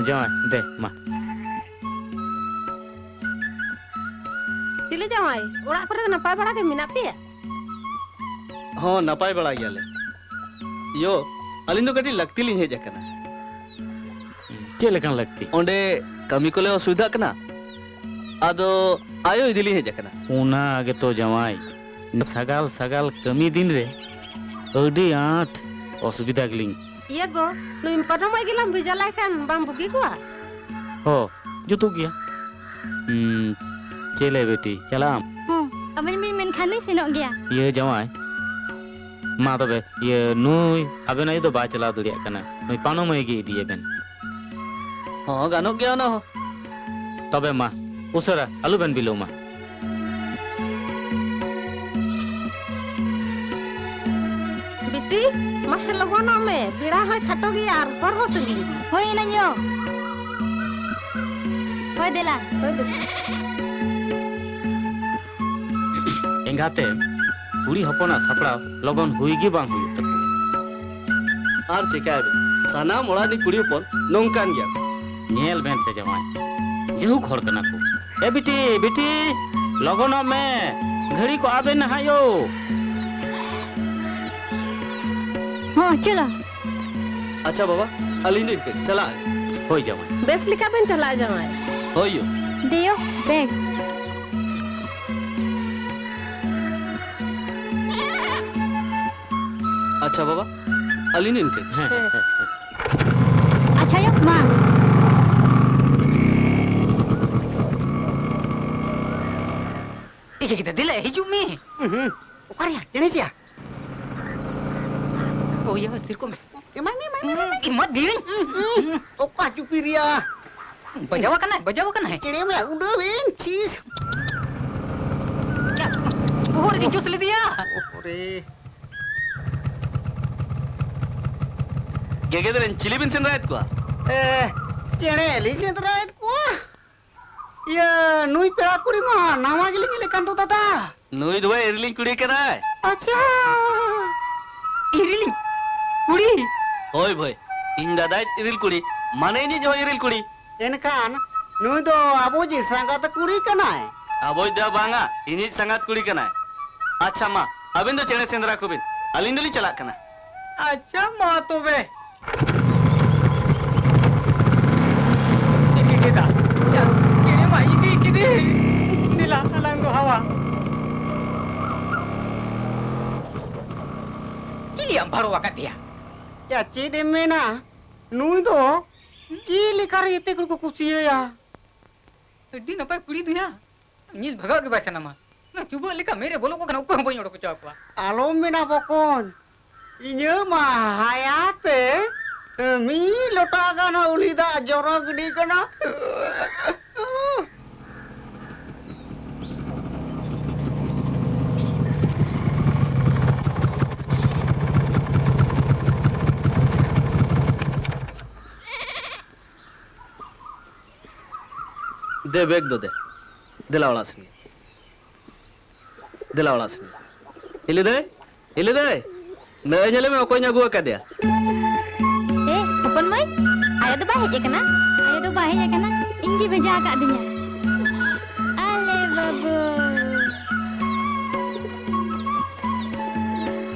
ᱡᱟᱶᱟᱭ, ᱫᱮ, ᱢᱟ᱾ ᱪᱤᱞᱤ ᱡᱟᱶᱟᱭ, ᱚᱲᱟᱜ ᱠᱚᱨᱮ ᱫᱚ ᱱᱟᱯᱟᱭ ᱵᱟᱲᱟ ᱜᱮ ᱢᱮᱱᱟᱜ ᱯᱮᱭᱟ? ᱦᱚᱸ, ᱱᱟᱯᱟᱭ ᱵᱟᱲᱟ ᱜᱮᱭᱟᱞᱮ᱾ ᱭᱳ, ᱟᱹᱞᱤᱧ ᱫᱚ ᱠᱟᱹᱴᱤᱡ ᱞᱟᱹᱠᱛᱤ ᱞᱤᱧ ᱦᱮᱡ ᱟᱠᱟᱱᱟ᱾ ᱪᱮᱫ ᱞᱮᱠᱟᱱ ᱞᱟᱹᱠᱛᱤ? ᱚᱸᱰᱮ ᱠᱟᱹᱢᱤ ᱠᱚᱞᱮ ᱚᱥᱩᱵᱤᱫᱷᱟᱜ ᱠᱟᱱᱟ, ᱟᱫᱚ ᱟᱭᱳ ᱤᱫᱤ ᱞᱤᱧ ᱦᱮᱡ ᱟᱠᱟᱱᱟ᱾ ᱚᱱᱟ ᱜᱮᱛᱚ ᱡᱟᱶᱟᱭ, ᱥᱟᱜᱟᱞ ᱥᱟᱜᱟᱞ ᱠᱟᱹᱢᱤ ᱫᱤᱱ ᱨᱮ ᱟᱹᱰᱤ ᱟᱸᱴ ᱚᱥᱩᱵᱤᱫᱷᱟ ᱜᱮᱞᱤᱧ᱾ ᱤᱭᱟᱹ ᱜᱚ, ᱱᱩᱭ ᱯᱟᱱᱚᱢ ᱟᱡ ᱜᱮᱞᱟᱝ ᱵᱷᱮᱡᱟ ᱞᱟᱭ ᱠᱷᱟᱱ ᱵᱟᱝ ᱵᱩᱜᱤ ᱠᱚᱜᱼᱟ? ᱦᱚᱸ, ᱡᱩᱛᱩᱜ ᱜᱮᱭᱟ᱾ ᱦᱩᱸ, ᱪᱮᱫ ᱞᱮ ᱵᱤᱴᱤ, ᱪᱟᱞᱟᱜ ᱟᱢ? ᱦᱚᱸ, ᱟᱵᱮᱱ ᱵᱤᱱ ᱢᱮᱱᱠᱷᱟᱱ ᱫᱚᱧ ᱥᱮᱱᱚᱜ ᱜᱮᱭᱟ᱾ ᱤᱭᱟᱹ ᱡᱟᱶᱟᱭ, ᱢᱟ ᱛᱚᱵᱮ, ᱤᱭᱟᱹ ᱱᱩᱭ ᱟᱵᱮᱱ ᱟᱭᱳ ᱫᱚ ᱵᱟᱭ ᱪᱟᱞᱟᱣ ᱫᱟᱲᱮᱭᱟᱜ ᱠᱟᱱᱟ, ᱱᱩᱭ ᱯᱟᱱᱚᱢ ᱟᱭᱳ ᱜᱮ ᱤᱫᱤᱭᱮ ᱵᱮᱱ᱾ ᱦᱚᱸ, ᱜᱟᱱᱚᱜ ᱜᱮᱭᱟ ᱚᱱᱟ ᱦᱚᱸ᱾ ᱛᱚᱵᱮ ᱢᱟ, ᱩᱥᱟᱹᱨᱟ, ᱟᱞᱚ ᱵᱮᱱ ᱵᱤᱞᱚᱢᱟ᱾ ᱴᱤ, ᱢᱟᱥᱮ ᱞᱚᱜᱚᱱᱚᱜ ᱢᱮ, ᱵᱮᱲᱟ ᱦᱚᱸᱭ ᱠᱷᱟᱴᱚ ᱜᱮᱭᱟ ᱟᱨ ᱦᱚᱨ ᱦᱚᱸ ᱥᱟᱺᱜᱤᱧ ᱜᱮᱭᱟ᱾ ᱦᱳᱭ ᱮᱱᱟᱧ ᱭᱳ᱾ ᱦᱳᱭ ᱫᱮᱞᱟ᱾ ᱦᱳᱭ ᱫᱮᱞᱟ᱾ ᱮᱸᱜᱟᱛᱮ, ᱠᱩᱲᱤ ᱦᱚᱯᱚᱱᱟᱜ ᱥᱟᱯᱲᱟᱣ ᱞᱚᱜᱚᱱ ᱦᱩᱭ ᱜᱮ ᱵᱟᱝ ᱦᱩᱭᱩᱜ ᱛᱟᱠᱚᱣᱟ᱾ ᱟᱨ ᱪᱮᱠᱟᱭᱟᱵᱮᱱ, ᱥᱟᱱᱟᱢ ᱚᱲᱟᱜ ᱨᱤᱱ ᱠᱩᱲᱤ ᱦᱚᱯᱚᱱ ᱱᱚᱝᱠᱟᱱ ᱜᱮᱭᱟ ᱠᱚ᱾ ᱧᱮᱞ ᱵᱮᱱ ᱥᱮ ᱡᱟᱶᱟᱭ, ᱡᱟᱹᱦᱩᱠ ᱦᱚᱲ ᱠᱟᱱᱟ ᱠᱚ᱾ ᱮ ᱵᱤᱴᱤ, ᱵᱤᱴᱤ, ᱞᱚᱜᱚᱱᱚᱜ ᱢᱮ, ᱜᱷᱟᱹᱲᱤ ᱠᱚ ᱟᱵᱮᱱ ᱱᱟᱦᱟᱜ ᱭᱳ᱾ ᱦᱚᱸ, ᱪᱚᱞᱚ᱾ ᱟᱪᱪᱷᱟ ᱵᱟᱵᱟ, ᱟᱹᱞᱤᱧ ᱫᱚ ᱤᱱᱠᱟᱹ ᱪᱟᱞᱟᱜ ᱟᱹᱞᱤᱧ᱾ ᱦᱳᱭ ᱡᱟᱶᱟᱭ᱾ ᱵᱮᱥ ᱞᱮᱠᱟ ᱵᱮᱱ ᱪᱟᱞᱟᱜᱼᱟ ᱡᱟᱶᱟᱭ᱾ ᱦᱳᱭ ᱭᱳ᱾ ᱫᱮᱭᱳ, ᱵᱮᱜᱽ᱾ ᱟᱪᱪᱷᱟ ᱵᱟᱵᱟ, ᱟᱹᱞᱤᱧ ᱫᱚ ᱤᱱᱠᱟᱹ᱾ ᱦᱮᱸ, ᱦᱮᱸ, ᱦᱮᱸ᱾ ᱟᱪᱪᱷᱟ ᱭᱳ, ᱢᱟ᱾ ᱤᱭᱟᱹ ᱠᱮᱫᱟ, ᱫᱮᱞᱟ, ᱦᱤᱡᱩᱜ ᱢᱮ᱾ ᱦᱩᱸ, ᱦᱩᱸ᱾ ᱚᱠᱟᱨᱮᱭᱟ ᱪᱮᱬᱮ ᱪᱮᱭᱟ? ᱳ ᱭᱟ, ᱛᱤᱨᱠᱚᱢ᱾ ᱮᱢᱟᱭ ᱢᱮ, ᱮᱢᱟᱭ ᱢᱮ, ᱮᱢᱟᱭ ᱢᱮ᱾ ᱮᱢᱟ ᱫᱤᱭᱟᱹᱧ᱾ ᱦᱩᱸ, ᱦᱩᱸ᱾ ᱚᱠᱟ ᱪᱩᱯᱤ ᱨᱮᱭᱟ? ᱵᱟᱡᱟᱣ ᱟᱠᱟᱱᱟᱭ, ᱵᱟᱡᱟᱣ ᱟᱠᱟᱱᱟᱭ᱾ ᱪᱮᱬᱮ ᱢᱮ ᱩᱰᱟᱹᱣ ᱮᱱ, ᱪᱤᱥ᱾ ᱭᱟ, ᱵᱚᱦᱚᱜ ᱨᱮᱜᱮᱧ ᱡᱚᱥ ᱞᱮᱫᱮᱭᱟ᱾ ᱳᱦ ᱨᱮ᱾ ᱜᱮᱜᱮᱫ ᱨᱮᱱ ᱪᱤᱞᱤ ᱵᱤᱱ ᱥᱮᱸᱫᱽᱨᱟᱭᱮᱫ ᱠᱚᱣᱟ? ᱮ, ᱪᱮᱬᱮ ᱞᱤᱧ ᱥᱮᱸᱫᱽᱨᱟᱭᱮᱫ ᱠᱚᱣᱟ᱾ ᱤᱭᱟᱹ, ᱱᱩᱭ ᱯᱮᱲᱟ ᱠᱩᱲᱤ ᱢᱟ ᱱᱟᱣᱟ ᱜᱮᱞᱤᱧ ᱧᱮᱞᱮ ᱠᱟᱱ ᱫᱚ ᱫᱟᱫᱟ᱾ ᱱᱩᱭ ᱫᱚ ᱵᱟᱭ ᱤᱨᱤᱞᱤᱧ ᱠᱩᱲᱤ ᱠᱟᱱᱟᱭ᱾ ᱟᱪᱪᱷᱟ᱾ ᱤᱨᱤᱞᱤᱧ ᱠᱩᱲᱤ? ᱦᱳᱭ ᱵᱷᱟᱹᱭ, ᱤᱧ ᱫᱟᱫᱟᱭᱤᱡ ᱤᱨᱤᱞ ᱠᱩᱲᱤ, ᱢᱟᱱᱮ ᱤᱧᱤᱡ ᱦᱚᱸ ᱤᱨᱤᱞ ᱠᱩᱲᱤ᱾ ᱮᱱᱠᱷᱟᱱ ᱱᱩᱭ ᱫᱚ ᱟᱵᱚᱭᱤᱡ ᱥᱟᱸᱜᱟᱛ ᱠᱩᱲᱤ ᱠᱟᱱᱟᱭ? ᱟᱵᱚᱭᱤᱡ ᱫᱚ ᱵᱟᱝᱟ, ᱤᱧᱤᱡ ᱥᱟᱸᱜᱟᱛ ᱠᱩᱲᱤ ᱠᱟᱱᱟᱭ᱾ ᱟᱪᱪᱷᱟ ᱢᱟ, ᱟᱵᱮᱱ ᱫᱚ ᱪᱮᱬᱮ ᱥᱮᱸᱫᱽᱨᱟ ᱠᱚᱵᱤᱱ, ᱟᱹᱞᱤᱧ ᱫᱚᱞᱤᱧ ᱪᱟᱞᱟᱜ ᱠᱟᱱᱟ᱾ ᱟᱪᱪᱷᱟ ᱢᱟ ᱛᱚᱵᱮ᱾ ᱪᱤᱠᱟᱹ ᱠᱮᱫᱟ? ᱭᱟ, ᱪᱮᱬᱮ ᱢᱟ ᱤᱫᱤ ᱠᱮᱫᱮ᱾ ᱫᱮᱞᱟ, ᱟᱞᱟᱝ ᱫᱚ ᱦᱟᱣᱟ᱾ ᱪᱤᱞᱤᱭᱟᱢ ᱵᱷᱟᱲᱚ ᱟᱠᱟᱫᱮᱭᱟ? ᱭᱟ, ᱪᱮᱫ ᱮᱢ ᱢᱮᱱᱟ? ᱱᱩᱭ ᱫᱚ ᱪᱮᱫ ᱞᱮᱠᱟᱨᱮ ᱮᱛᱮ ᱠᱩᱲᱤ ᱠᱚ ᱠᱩᱥᱤᱭᱟᱭᱟ? ᱟᱹᱰᱤ ᱱᱟᱯᱟᱭ ᱠᱩᱲᱤ ᱫᱚᱭᱟ᱾ ᱧᱮᱞ ᱵᱷᱟᱜᱟᱣ ᱜᱮ ᱵᱟᱭ ᱥᱟᱱᱟᱢᱟ᱾ ᱚᱱᱟ ᱪᱩᱵᱟᱹᱜ ᱞᱮᱠᱟ ᱢᱮᱫ ᱨᱮ ᱵᱚᱞᱚ ᱠᱚᱜ ᱠᱷᱟᱱ ᱚᱠᱚᱭ ᱦᱚᱸ ᱵᱟᱹᱧ ᱚᱰᱚᱠ ᱦᱚᱪᱚ ᱟᱠᱚᱣᱟ᱾ ᱟᱞᱚᱢ ᱢᱮᱱᱟ ᱵᱚᱠᱚᱧ, ᱤᱧᱟᱹᱜ ᱢᱟ ᱦᱟᱭᱟ ᱛᱮ ᱢᱤᱫ ᱞᱚᱴᱟ ᱜᱟᱱ ᱩᱞᱤ ᱫᱟᱜ ᱡᱚᱨᱚ ᱜᱤᱰᱤ ᱠᱟᱱᱟ᱾ ᱫᱮ ᱵᱮᱜᱽ ᱫᱚ ᱫᱮ᱾ ᱫᱮᱞᱟ ᱚᱲᱟᱜ ᱥᱮᱱ ᱜᱮ᱾ ᱫᱮᱞᱟ ᱚᱲᱟᱜ ᱥᱮᱱ ᱜᱮ᱾ ᱦᱤᱞᱤ ᱫᱟᱹᱭ, ᱦᱤᱞᱤ ᱫᱟᱹᱭ, ᱱᱟᱹᱭ ᱧᱮᱞᱮ ᱢᱮ, ᱚᱠᱚᱭᱤᱧ ᱟᱹᱜᱩ ᱟᱠᱟᱫᱮᱭᱟ᱾ ᱮ, ᱦᱚᱯᱚᱱ ᱢᱟᱹᱭ, ᱟᱭᱳ ᱫᱚ ᱵᱟᱭ ᱦᱮᱡ ᱟᱠᱟᱱᱟ? ᱟᱭᱳ ᱫᱚ ᱵᱟᱭ ᱦᱮᱡ ᱟᱠᱟᱱᱟ, ᱤᱧ ᱜᱮ ᱵᱷᱮᱡᱟ ᱟᱠᱟᱫ ᱫᱤᱧᱟ᱾ ᱟᱞᱮ ᱵᱟᱹᱵᱩ᱾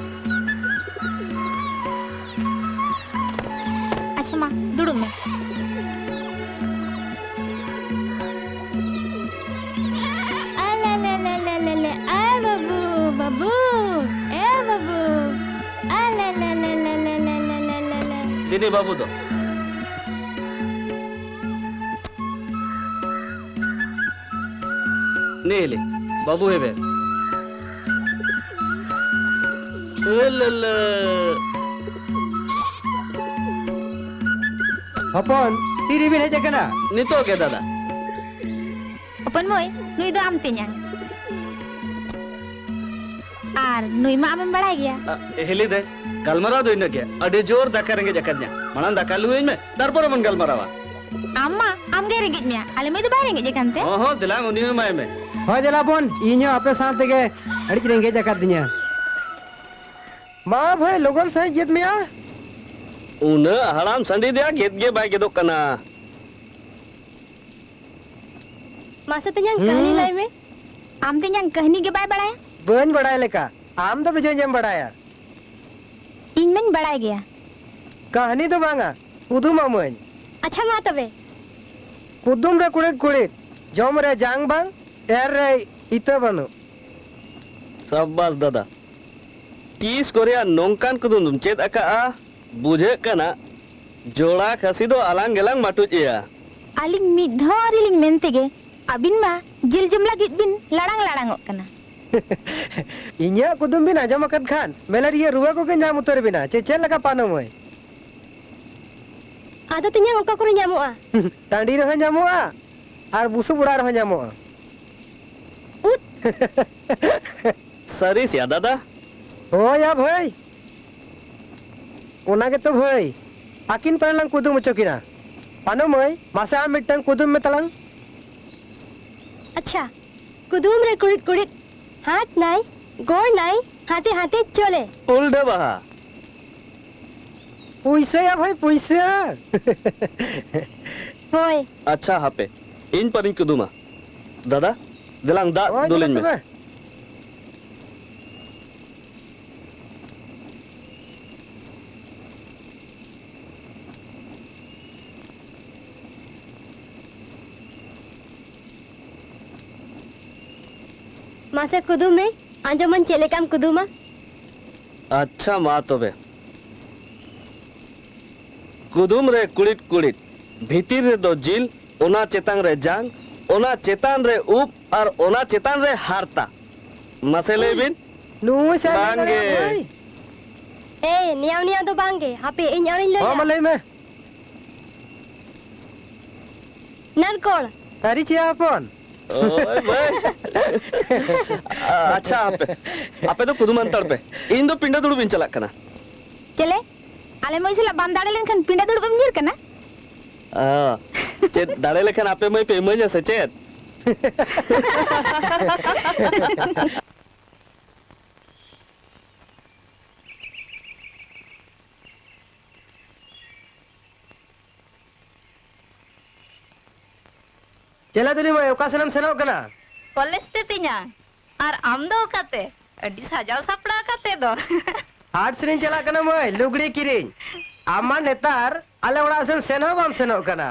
ᱟᱪᱪᱷᱟ ᱢᱟ, ᱫᱩᱲᱩᱵ ᱢᱮ᱾ ᱟᱞᱮ ᱞᱮ ᱞᱮ ᱞᱮ ᱞᱮ ᱞᱮ, ᱟ ᱵᱟᱹᱵᱩ, ᱵᱟᱹᱵᱩ, ᱮ ᱵᱟᱹᱵᱩ᱾ ᱟᱞᱮ ᱞᱮ ᱞᱮ ᱞᱮ ᱞᱮ ᱞᱮ ᱞᱮ ᱞᱮ ᱞᱮ᱾ ᱫᱤᱫᱤ ᱵᱟᱹᱵᱩ ᱫᱚ᱾ ᱱᱤᱞᱤ, ᱵᱟᱹᱵᱩ ᱦᱮᱵᱮ᱾ ᱮ ᱞᱮ ᱞᱮ᱾ ᱦᱚᱯᱚᱱ, ᱛᱤᱨᱮᱵᱤᱱ ᱦᱮᱡ ᱟᱠᱟᱱᱟ? ᱱᱤᱛᱚᱜ ᱜᱮ ᱫᱟᱫᱟ᱾ ᱦᱚᱯᱚᱱ ᱢᱟᱹᱭ, ᱱᱩᱭ ᱫᱚ ᱟᱢ ᱛᱮᱧᱟᱝ᱾ ᱟᱨ ᱱᱩᱭ ᱢᱟ ᱟᱢᱮᱢ ᱵᱟᱲᱟᱭ ᱜᱮᱭᱟ᱾ ᱟ, ᱦᱤᱞᱤ ᱫᱟᱹᱭ, ᱜᱟᱞᱢᱟᱨᱟᱣ ᱫᱚ ᱤᱱᱟᱹᱜ ᱜᱮ᱾ ᱟᱹᱰᱤ ᱡᱳᱨ ᱫᱟᱠᱟ ᱨᱮᱸᱜᱮᱡ ᱟᱠᱟᱫᱤᱧᱟ᱾ ᱢᱟᱲᱟᱝ ᱫᱟᱠᱟ ᱞᱩᱣᱟᱹᱧ ᱢᱮ, ᱛᱟᱨᱯᱚᱨᱮ ᱵᱚᱱ ᱜᱟᱞᱢᱟᱨᱟᱣᱟ᱾ ᱟᱢ ᱢᱟ, ᱟᱢ ᱜᱮ ᱨᱮᱸᱜᱮᱡ ᱢᱮᱭᱟ᱾ ᱟᱞᱮ ᱢᱟᱹᱭ ᱫᱚ ᱵᱟᱭ ᱨᱮᱸᱜᱮᱡ ᱟᱠᱟᱱ ᱛᱮ᱾ ᱦᱚᱸ, ᱦᱚᱸ, ᱫᱮᱞᱟ ᱩᱱᱤ ᱦᱚᱸ ᱮᱢᱟᱭ ᱢᱮ᱾ ᱦᱳᱭ, ᱫᱮᱞᱟ ᱵᱚᱱ, ᱤᱧ ᱦᱚᱸ ᱟᱯᱮ ᱥᱟᱶ ᱛᱮᱜᱮ ᱟᱹᱰᱤ ᱨᱮᱸᱜᱮᱡ ᱟᱠᱟᱫᱤᱧᱟ᱾ ᱢᱟ ᱵᱷᱟᱹᱭ, ᱞᱚᱜᱚᱱ ᱥᱟᱺᱦᱤᱡ ᱜᱮᱫ ᱢᱮᱭᱟ᱾ ᱩᱱᱟᱹᱜ ᱦᱟᱲᱟᱢ ᱥᱟᱺᱰᱤ ᱫᱮᱭᱟ ᱜᱮᱫ ᱜᱮ ᱵᱟᱭ ᱜᱮᱫᱚᱜ ᱠᱟᱱᱟ᱾ ᱢᱟᱥᱮ ᱛᱮᱧᱟᱝ, ᱦᱩᱸ᱾ ᱠᱟᱹᱦᱱᱤ ᱞᱟᱹᱭ ᱢᱮ᱾ ᱟᱢ ᱛᱮᱧᱟᱝ ᱠᱟᱹᱦᱱᱤ ᱜᱮ ᱵᱟᱭ ᱵᱟᱲᱟᱭᱟ? ᱵᱟᱹᱧ ᱵᱟᱲᱟᱭ ᱞᱮᱠᱟ, ᱟᱢ ᱫᱚ ᱵᱮᱡᱟᱹᱧ ᱮᱢ ᱵᱟᱲᱟᱭᱟ᱾ ᱤᱧ ᱢᱟᱧ ᱵᱟᱲᱟᱭ ᱜᱮᱭᱟ᱾ ᱠᱟᱹᱦᱱᱤ ᱫᱚ ᱵᱟᱝᱟ, ᱠᱩᱫᱩᱢ ᱟᱢᱟᱹᱧ᱾ ᱟᱪᱪᱷᱟ, ᱢᱟ ᱛᱚᱵᱮ᱾ ᱠᱩᱫᱩᱢ ᱨᱮ ᱠᱩᱲᱤᱫ ᱠᱩᱲᱤᱫ, ᱡᱚᱢ ᱨᱮ ᱡᱟᱝ ᱵᱟᱝ, ᱮᱨ ᱨᱮ ᱤᱛᱟᱹ ᱵᱟᱹᱱᱩᱜ᱾ ᱥᱟᱵᱟᱥ ᱫᱟᱫᱟ, ᱛᱤᱥ ᱠᱚᱨᱮᱭᱟ ᱱᱚᱝᱠᱟᱱ ᱠᱩᱫᱩᱢ ᱫᱚᱢ ᱪᱮᱫ ᱟᱠᱟᱜᱼᱟ? ᱵᱩᱡᱷᱟᱹᱜ ᱠᱟᱱᱟ, ᱡᱚᱲᱟ ᱠᱷᱟᱹᱥᱤ ᱫᱚ ᱟᱞᱟᱝ ᱜᱮᱞᱟᱝ ᱢᱟᱴᱩᱡ ᱮᱭᱟ᱾ ᱟᱹᱞᱤᱧ ᱢᱤᱫ ᱫᱷᱟᱣ ᱨᱮᱞᱤᱧ ᱢᱮᱱ ᱛᱮᱜᱮ, ᱟᱹᱵᱤᱱ ᱢᱟ ᱡᱤᱞ ᱡᱚᱢ ᱞᱟᱹᱜᱤᱫ ᱵᱤᱱ ᱞᱟᱲᱟᱝ ᱞᱟᱲᱟᱝᱚᱜ ᱠᱟᱱᱟ᱾ ᱤᱧᱟᱹᱜ ᱠᱩᱫᱩᱢ ᱵᱤᱱ ᱟᱸᱡᱚᱢ ᱟᱠᱟᱫ ᱠᱷᱟᱱ, ᱢᱮᱞᱮᱨᱤᱭᱟᱹ ᱨᱩᱣᱟᱹ ᱠᱚᱜᱮ ᱧᱟᱢ ᱩᱛᱟᱹᱨ ᱵᱤᱱᱟ᱾ ᱪᱮ ᱪᱮᱫ ᱞᱮᱠᱟ ᱯᱟᱱᱚ ᱢᱟᱹᱭ? ᱟᱫᱚ ᱛᱮᱧᱟᱝ ᱚᱠᱟ ᱠᱚᱨᱮ ᱧᱟᱢᱚᱜᱼᱟ? ᱴᱟᱺᱰᱤ ᱨᱮᱦᱚᱸ ᱧᱟᱢᱚᱜᱼᱟ, ᱟᱨ ᱵᱩᱥᱩᱵ ᱚᱲᱟᱜ ᱨᱮᱦᱚᱸ ᱧᱟᱢᱚᱜᱼᱟ᱾ ᱩᱫ᱾ ᱥᱟᱹᱨᱤ ᱥᱮᱭᱟ ᱫᱟᱫᱟ? ᱦᱳᱭ ᱭᱟ ᱵᱷᱟᱹᱭ, ᱚᱱᱟ ᱜᱮᱛᱚ ᱵᱷᱟᱹᱭ, ᱟᱹᱠᱤᱱ ᱯᱟᱞᱮ ᱞᱟᱝ ᱠᱩᱫᱩᱢ ᱦᱚᱪᱚ ᱠᱤᱱᱟ᱾ ᱯᱟᱱᱚ ᱢᱟᱹᱭ, ᱢᱟᱥᱮ ᱟᱢ ᱢᱤᱫᱴᱟᱝ ᱠᱩᱫᱩᱢ ᱢᱮ ᱛᱟᱞᱟᱝ᱾ ᱟᱪᱪᱷᱟ, ᱠᱩᱫᱩᱢ ᱨᱮ ᱠᱩᱲᱤᱫ ᱠᱩᱲᱤᱫ, ᱦᱟᱴ ᱱᱟᱭ, ᱜᱚᱲ ᱱᱟᱭ, ᱦᱟᱛᱮ ᱦᱟᱛᱮ ᱪᱚᱞᱮ᱾ ᱩᱞᱰᱟᱹ ᱵᱟᱦᱟ᱾ ᱯᱩᱭᱥᱟᱹᱭᱟ ᱵᱷᱟᱭ, ᱯᱩᱭᱥᱟᱹ᱾ ᱦᱳᱭ᱾ ᱟᱪᱪᱷᱟ, ᱦᱟᱯᱮ, ᱤᱧ ᱯᱟᱨᱤᱧ ᱠᱩᱫᱩᱢᱟ᱾ ᱫᱟᱫᱟ, ᱫᱮᱞᱟᱝ ᱫᱟᱜ ᱦᱳᱭ, ᱫᱩᱞᱤᱧ ᱫᱮᱞᱟ ᱢᱮ᱾ ᱛᱚᱵᱮ᱾ ᱢᱟᱥᱮ ᱠᱩᱫᱩᱢ ᱢᱮ, ᱟᱸᱡᱚᱢᱟᱹᱧ ᱪᱮᱫ ᱞᱮᱠᱟᱢ ᱠᱩᱫᱩᱢᱟ᱾ ᱟᱪᱪᱷᱟ, ᱢᱟ ᱛᱚᱵᱮ᱾ ᱠᱩᱫᱩᱢ ᱨᱮ ᱠᱩᱲᱤᱫ ᱠᱩᱲᱤᱫ, ᱵᱷᱤᱛᱤᱨ ᱨᱮᱫᱚ ᱡᱤᱞ, ᱚᱱᱟ ᱪᱮᱛᱟᱱ ᱨᱮ ᱡᱟᱝ, ᱚᱱᱟ ᱪᱮᱛᱟᱱ ᱨᱮ ᱩᱵ, ᱟᱨ ᱚᱱᱟ ᱪᱮᱛᱟᱱ ᱨᱮ ᱦᱟᱨᱛᱟ᱾ ᱢᱟᱥᱮ ᱞᱟᱹᱭ ᱵᱤᱱ᱾ ᱱᱩᱭ ᱥᱮ ᱵᱟᱝ ᱜᱮ᱾ ᱱᱩᱭ? ᱮᱭ, ᱱᱤᱭᱟᱣ ᱱᱤᱭᱟᱣ ᱫᱚ ᱵᱟᱝ ᱜᱮ᱾ ᱦᱟᱯᱮ, ᱤᱧ ᱟᱨᱤᱧ ᱞᱟᱹᱭᱟ᱾ ᱦᱚᱸ, ᱢᱟ ᱞᱟᱹᱭ ᱢᱮ᱾ ᱱᱟᱨᱠᱚᱲ᱾ ᱥᱟᱹᱨᱤ ᱪᱮᱭᱟ ᱦᱚᱯᱚᱱ? ᱳᱭ ᱵᱷᱟᱭ᱾ ᱟᱪᱪᱷᱟ, ᱟᱯᱮ, ᱟᱯᱮ ᱫᱚ ᱠᱩᱫᱩᱢ ᱦᱟᱱᱛᱟᱲ ᱯᱮ᱾ ᱤᱧ ᱫᱚ ᱯᱤᱸᱰᱟᱹ ᱫᱩᱲᱩᱵ ᱤᱧ ᱪᱟᱞᱟᱜ ᱠᱟᱱᱟ᱾ ᱪᱮᱞᱮ? ᱟᱞᱮ ᱢᱟᱹᱭ ᱥᱟᱞᱟᱜ ᱵᱟᱢ ᱫᱟᱲᱮ ᱞᱮᱱᱠᱷᱟᱱ ᱯᱤᱸᱰᱟᱹ ᱫᱩᱲᱩᱵ ᱮᱢ ᱧᱤᱨ ᱠᱟᱱᱟ? ᱚ, ᱪᱮᱫ ᱫᱟᱲᱮ ᱞᱮᱠᱷᱟᱱ ᱟᱯᱮ ᱢᱟᱹᱭ ᱯᱮ ᱤᱢᱟᱹᱧᱟ ᱥᱮ ᱪᱮᱫ? ᱪᱮᱞᱮ ᱫᱩᱞᱤ ᱢᱟᱹᱭ, ᱚᱠᱟ ᱥᱮᱫ ᱮᱢ ᱥᱮᱱᱚᱜ ᱠᱟᱱᱟ? ᱠᱚᱞᱮᱡᱽ ᱛᱮ ᱛᱤᱧᱟ᱾ ᱟᱨ ᱟᱢ ᱫᱚ ᱚᱠᱟᱛᱮ? ᱟᱹᱰᱤ ᱥᱟᱡᱟᱣ ᱥᱟᱯᱲᱟᱣ ᱠᱟᱛᱮ ᱫᱚ᱾ ᱦᱟᱴ ᱥᱮᱫ ᱤᱧ ᱪᱟᱞᱟᱜ ᱠᱟᱱᱟ ᱢᱟᱹᱭ, ᱞᱩᱜᱽᱲᱤ ᱠᱤᱨᱤᱧ᱾ ᱟᱢ ᱢᱟ ᱱᱮᱛᱟᱨ ᱟᱞᱮ ᱚᱲᱟᱜ ᱥᱮᱫ ᱥᱮᱱ ᱦᱚᱸ ᱵᱟᱢ ᱥᱮᱱᱚᱜ ᱠᱟᱱᱟ᱾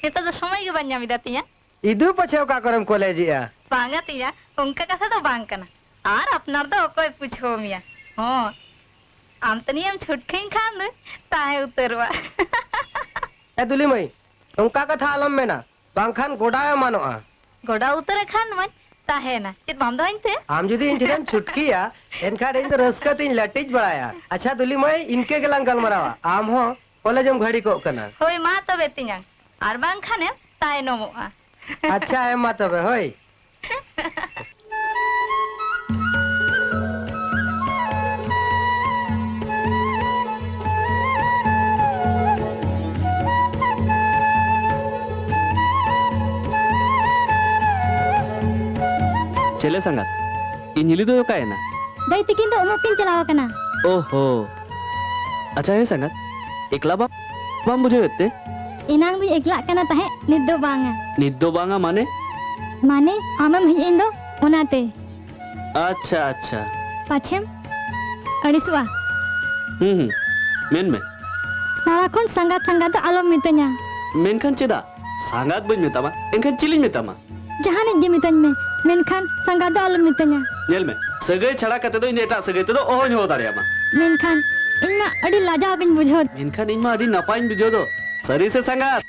ᱱᱮᱛᱟᱨ ᱫᱚ ᱥᱚᱢᱚᱭ ᱜᱮ ᱵᱟᱹᱧ ᱧᱟᱢ ᱮᱫᱟ ᱛᱤᱧᱟ᱾ ᱤᱫᱩ ᱯᱟᱪᱷᱮ ᱚᱠᱟ ᱠᱚᱨᱮᱢ ᱠᱚᱞᱮᱡᱮᱜᱼᱟ? ᱵᱟᱝᱟ ᱛᱤᱧᱟ, ᱚᱱᱠᱟ ᱠᱟᱛᱷᱟ ᱫᱚ ᱵᱟᱝ ᱠᱟᱱᱟ᱾ ᱟᱨ ᱟᱯᱱᱟᱨ ᱫᱚ ᱚᱠᱚᱭ ᱵᱩᱡᱷᱟᱹᱣ ᱢᱮᱭᱟ? ᱦᱚᱸ, ᱟᱢ ᱛᱟᱹᱱᱤᱡ ᱮᱢ ᱪᱷᱩᱴᱠᱟᱹᱧ ᱠᱷᱟᱱ ᱫᱚ ᱛᱟᱦᱮᱸ ᱩᱛᱟᱹᱨᱚᱜᱼᱟ᱾ ᱮ ᱫᱩᱞᱤ ᱢᱟᱹᱭ, ᱚᱱᱠᱟ ᱠᱟᱛᱷᱟ ᱟᱞᱚᱢ ᱢᱮᱱᱟ, ᱵᱟᱝᱠᱷᱟᱱ ᱜᱚᱰᱟ ᱮᱢᱟᱱᱚᱜᱼᱟ᱾ ᱜᱚᱰᱟ ᱩᱛᱟᱹᱨ ᱠᱷᱟᱱ ᱢᱟᱧ ᱛᱟᱦᱮᱱᱟ᱾ ᱪᱮᱫ ᱵᱟᱢ ᱫᱚᱦᱚᱧ ᱛᱮ? ᱟᱢ ᱡᱩᱫᱤ ᱤᱧ ᱴᱷᱮᱱᱮᱢ ᱪᱷᱩᱴᱠᱤᱭᱟ, ᱮᱱᱠᱷᱟᱱ ᱤᱧ ᱫᱚ ᱨᱟᱹᱥᱠᱟᱹ ᱛᱤᱧ ᱞᱟᱹᱴᱤᱡ ᱵᱟᱲᱟᱭᱟ᱾ ᱟᱪᱪᱷᱟ ᱫᱩᱞᱤ ᱢᱟᱹᱭ, ᱤᱱᱠᱟᱹ ᱜᱮᱞᱟᱝ ᱜᱟᱞᱢᱟᱨᱟᱣᱟ᱾ ᱟᱢ ᱦᱚᱸ ᱠᱚᱞᱮᱡᱽ ᱮᱢ ᱜᱷᱟᱹᱲᱤᱠᱚᱜ ᱠᱟᱱᱟ᱾ ᱦᱳᱭ, ᱢᱟ ᱛᱚᱵᱮ ᱛᱮᱧᱟᱝ, ᱟᱨ ᱵᱟᱝᱠᱷᱟᱱᱮᱢ ᱛᱟᱭᱱᱚᱢᱚᱜᱼᱟ᱾ ᱟᱪᱪᱷᱟ, ᱦᱮᱸ ᱢᱟ ᱛᱚᱵᱮ, ᱦᱳᱭ᱾ ᱪᱮᱞᱮ ᱥᱟᱸᱜᱟᱛ? ᱤᱧ ᱦᱤᱞᱤ ᱫᱚᱭ ᱚᱠᱟᱭᱮᱱᱟ? ᱫᱟᱹᱭ ᱛᱤᱠᱤᱱ ᱫᱚ ᱩᱢᱩᱜ ᱠᱤᱱ ᱪᱟᱞᱟᱣ ᱟᱠᱟᱱᱟ᱾ ᱳᱦᱳ᱾ ᱟᱪᱪᱷᱟ, ᱦᱮᱸ ᱥᱟᱸᱜᱟᱛ, ᱮᱠᱞᱟ ᱵᱟᱢ, ᱵᱟᱢ ᱵᱩᱡᱷᱟᱹᱣᱮᱫ ᱛᱮ? ᱮᱱᱟᱝ ᱫᱩᱧ ᱮᱠᱞᱟᱜ ᱠᱟᱱᱟ ᱛᱟᱦᱮᱸᱫ, ᱱᱤᱛ ᱫᱚ ᱵᱟᱝᱟ᱾ ᱱᱤᱛ ᱫᱚ ᱵᱟᱝᱟ ᱢᱟᱱᱮ? ᱢᱟᱱᱮ, ᱟᱢᱮᱢ ᱦᱮᱡ ᱮᱱ ᱫᱚ, ᱚᱱᱟᱛᱮ᱾ ᱟᱪᱪᱷᱟ, ᱟᱪᱪᱷᱟ᱾ ᱯᱟᱪᱷᱮᱢ ᱟᱹᱲᱤᱥᱚᱜᱼᱟ᱾ ᱦᱩᱸ, ᱦᱩᱸ᱾ ᱢᱮᱱ ᱢᱮ᱾ ᱱᱟᱣᱟ ᱠᱷᱚᱱ ᱥᱟᱸᱜᱟᱛ, ᱥᱟᱸᱜᱟᱛ ᱫᱚ ᱟᱞᱚᱢ ᱢᱤᱛᱟᱹᱧᱟ᱾ ᱢᱮᱱᱠᱷᱟᱱ ᱪᱮᱫᱟᱜ? ᱥᱟᱸᱜᱟᱛ ᱵᱟᱹᱧ ᱢᱮᱛᱟᱢᱟ, ᱮᱱᱠᱷᱟᱱ ᱪᱤᱞᱤᱧ ᱢᱮᱛᱟᱢᱟ? ᱡᱟᱦᱟᱱᱤᱡ ᱜᱮ ᱢᱤᱛᱟᱹᱧ ᱢᱮ, ᱢᱮᱱᱠᱷᱟᱱ ᱥᱟᱸᱜᱟᱛ ᱫᱚ ᱟᱞᱚᱢ ᱢᱤᱛᱟᱹᱧᱟ᱾ ᱧᱮᱞ ᱢᱮ, ᱥᱟᱹᱜᱟᱹᱭ ᱪᱷᱟᱲᱟ ᱠᱟᱛᱮ ᱫᱚ ᱤᱧ ᱫᱚ ᱮᱴᱟᱜ ᱥᱟᱹᱜᱟᱹᱭ ᱛᱮᱫᱚ ᱚᱦᱚᱧ ᱦᱚᱦᱚ ᱫᱟᱲᱮᱭᱟᱢᱟ᱾ ᱢᱮᱱᱠᱷᱟᱱ ᱤᱧ ᱢᱟ ᱟᱹᱰᱤ ᱞᱟᱡᱟᱣ ᱜᱤᱧ ᱵᱩᱡᱷᱟᱹᱣ᱾ ᱢᱮᱱᱠᱷᱟᱱ ᱤᱧ ᱢᱟ ᱟᱹᱰᱤ ᱱᱟᱯᱟᱭᱤᱧ ᱵᱩᱡᱷᱟᱹᱣ ᱫᱚ᱾ ᱥᱟᱹᱨᱤ ᱥᱮ ᱥᱟᱸᱜᱟᱛ?